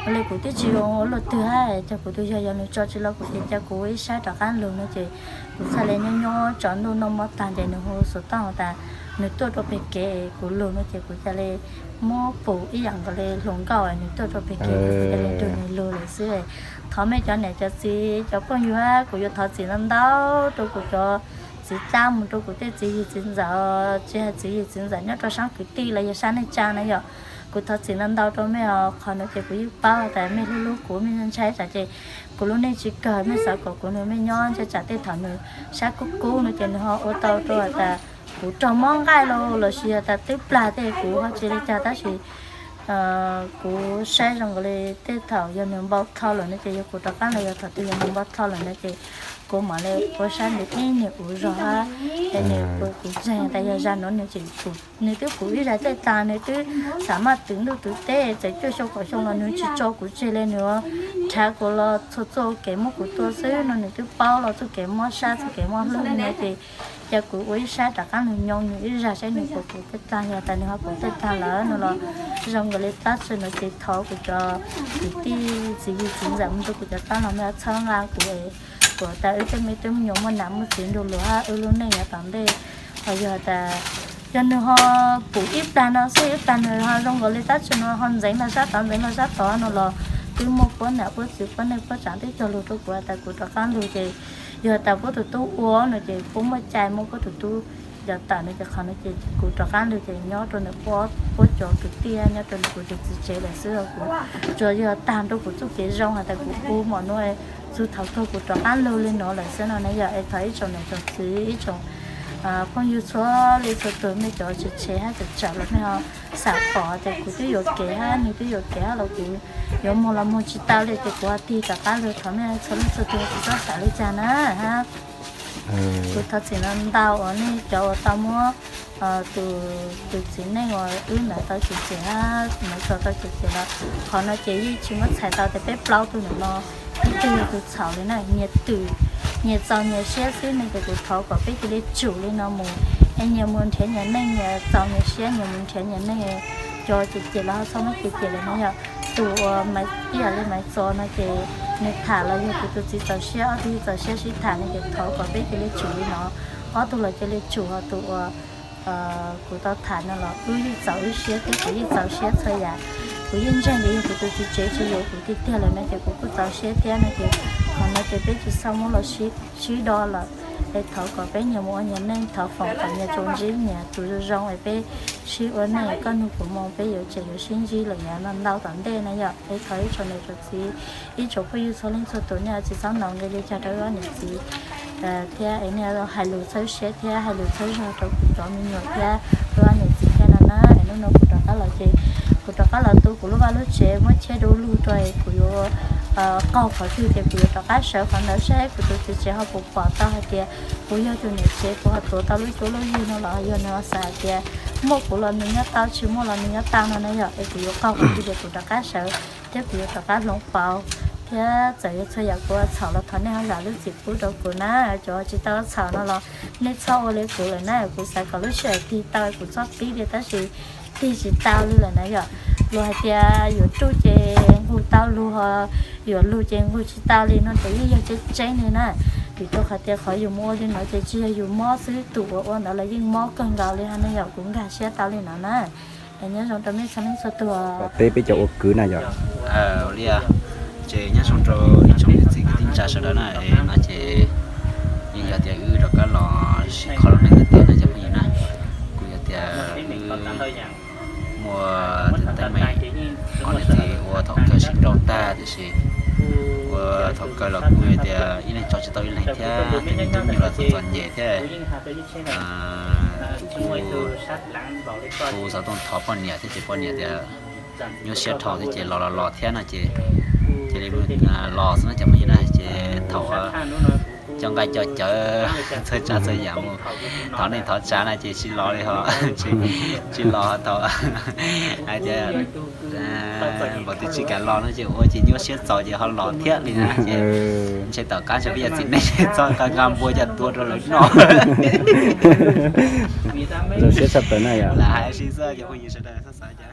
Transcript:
Li kuv twb tsis zoo ua luaj twg hab, cov kuv tus yawg yog nws tso tsis los kuv ces cia kuv ib sab rov qab lug no ces kuv txhaj li nyob nyob tsaus ntuj noj mov tag ces nws hu xov tooj tas nws tuaj rau pem kev kuv lug no ces kuv cia li muab pum ib yam nkaus li hluas nkauj nws tuaj rau pem kev kuv cia li nrug nws lug lawm xwb. Thov mej cov niam cov txiv cov phooj ywg hab, kuv yuav thov txim ntau ntau rau kuv cov txiv dab mus rau kuv tej txiv yig txiv ntxawm, tsis hais txiv yig txiv ntxawm nyob rau saab kwv tij los yog saab neej tsa na yom. Kuv thov txim ntau ntau rau mej os, qhov no ces kuv yeej paub tas mej hlub hlub kuv, mej ntshai tsam ces kuv lub neej tsis kawg, mej xav kom kuv nrug mej nyob ntshai tsam tej thaum nws sab kub kub no ces nws ho ua tau rau tas kuv raug mob nqaij los lossis yog tas twb plag tej kuv ho tsis li cas tab sis kuv saib zoo nkaus li tej thaum yog nws npau dlhau lawm no ces yog kuv rov qab los, yog thaum twg yog nws npau dlhau lawm no ces kuv mam li ua sab nws ib niag kuv zog hab. Es nws kuv ntseeg tas yog zag nuav nws tseem, nws twb pum ib zag tej tag, nws twb xam maj twv ntuj twv teb txawm cuaj xyoo kaum xyoo los nws tsis tso kuv tseg li, nws rhav kuv los txhua txoj kev muab kuv tua xwb no, nws twb paub los txoj kev mob sab txoj kev mob hlwb no ces cia kuv ua ib sab rov qab lug nyoo nws ib zag saib nws puas pum tej tag, yog tas nws ho pum tej tag lawm no los zoo nkaus li tab sis no ces thov kuv cov kwv tij txiv yig txiv ntxawm mus rau kuv cov dab los mej txhawb nqa kuv, kuv tas wb tej me tub me nyuam muaj nam muaj txiv nrug lug hab wb lub neej yav tom ntej. Ho yog tas yog nws ho pum ib plag no xwb, ib plag nws ho zoo nkaus li tab sis no ho ntxeev los sab tod ntxeev los sab tod no los twb muaj puab nam puab txiv puab neej puab tsaam twb cog lug rau kuv tas kuv rov qab lug ces yog tas puab tus tub ua no ces puab muaj cai muab puab tus tub cov tawm no ces qhov no ces kuv rov qab lug ces nyob rau ntawm puab cov kwv tij nyob rau ntawm kuv tus txiv tsev lawm xwb. Kuv tsuas yog tag nrho kuv txuj kev zoo has tas kuv ua mom nuav txug thaum kawg kuv rov qab lug li nuav lawm xwb no na yog. Es thov ib tsoom niam tsoom txiv ib tsoom phooj ywg txhua leej txhua tug mej cov tsev tsev hab cov tsam los mej ho xam pom tas kuv twb yuam kev hab nws twb yuam kev hab los kuv yuav moog los moog tsis tau li ces kuv ho tig rov qab lug, thov mej txhua leej txhua tug tsis txhob xav li cas na hab. Kuv thov txim ntau ntau uas nej cov uas tau muab tus txiv neej uas wb ntawd tau cem cem hab, ntawd tau cem cem los qhov no ces yeej tsis muab txhais tau tias peb plaub tug ntawm no ib tug yog tus txhaum li na, nyias twm nyias txaus nyias siab xwb ne ces kuv thov kom peb cia li tsum li no mus, es nyias mus nrhiav nyias neej, nyias txaus nyias siab nyias mus nrhiav nyias neej, cov cem cem los ho txhob muab cem cem lawm na yog. Tus uas ib yam li Maiv Txos no ces nws tham los yog kuv tus txiv txaus siab, ob tug yeej txaus siab sib tham no ces thov kom peb cia li tsum li no, ob tug los cia li tsum, ho tus uas kuv tau tham no los wb yeej txaus wb siab thiab kuv yeej txaus siab txhua yam. Kuv yeej ntseeg tias yog kuv tus txiv tsev tsis yuav kuv tiag tiag lawm no ces kuv kuj txaus siab thiab no ces qhov no ces peb tsis txhob muab los sib do lawm. Es thov kom peb nyias mus ua nyias neej, thov foom kom nyias tsuas ntsib nyias tus zoo zoo es peb sib ua neej, koj nug kuv moo peb yuav tsum yuav sib ntsib lawm yav ntau tom ntej na yom. Es thov ib tsoom niam tsoom txiv, ib tsoom phooj ywg txhua leej txhua tus nej tsis txhob hnov nqi li cas rau wb ob niam txiv thiab es nej hais lus txhawb siab thiab hais lus txhawb zog rau kuv cov me nyuam thiab wb ob niam txiv thiab no na. Es hnub no kuv rov qab los ces kuv rov qab los tu kuv lub vaj lub tsev muab cheb du lug rau es kuv yuav qaug qhov twg ces kuv yuav rov qab sawv qhov ntawd saib kuv tus txiv tsev ho puas pom tau hais tias kuv yog tus niam tsev puas ho tuav tau lub cuab lub yig no los yog nws xav hais tias muaj kuv los nws nyob tau, tsis muaj los nws nyob tau no na yom. Es kuv yuav qaug qhov twg ces kuv rov qab sawv thiab kuv yuav rov qab hloov pauv thiab txawm yuav txhua yam kuv ua txhaum los thov nej ho zam lub txim pub rau kuv na. Cov tsis tau txhaum no los nej txhob ua li kuv lawm na, kuv xav kom lub sij hawm tig tau kuv txhob pib li tab sis tig tsis tau li lawm na yom. Luag hais tias yuav ruj ces nqug tau lug, yuav lug ces nqug tsis tau li no ces yeej yog tseeb tseeb li na. Vim rau qhov tias qhov yus mus ua li no ces tsis yog yus mob xwb, tus uas ua ntawd los yeej mob kawg nkaus li hab ne yom. Kuv nkag siab tau li no na. Es nyob zoo rau mej txhua leej txhua tus. Peb, peb cov ua kwv na yom. Li ces nyob zoo rau ib tsoom niam txiv kwv tij neej tsa sawv daws na, es no ces yeej yog tias wb rov qab los sib kho lub neej tiag tiag na cov phooj ywg na. Kuj yog tias wb muaj teeb meem, ob niam txiv ua thaum kawg sib nrauj tag tiam sis ua thaum kawg los kuj yog tias ib leeg tso tsis tau ib leeg thiab, tej me tub me nyuam los txom txom nyem thiab. Kuv xov tooj thov poj niam thiab ces poj niam tias nyuaj siab dhau thiab ces los los los thiab no ces cia li los xwb na cov phooj ywg na. Ces thaum cov nqaij cov cawv txhua tsav txhua yam mus thov neej thov tsav na ces tsis los li ho, tsis los thaum hais tias npaum twg tsis kam los no ces ua ces nyuaj siab txaus ces ho los thiab li na ces ntshe tom qab ntshe peb yog txiv neej txhob nqa npua coj tua rau lawv noj. Zoo siab tshaj plaws na yom. Lam hais si xwb cov phooj ywg sawv daws txhob xav cas.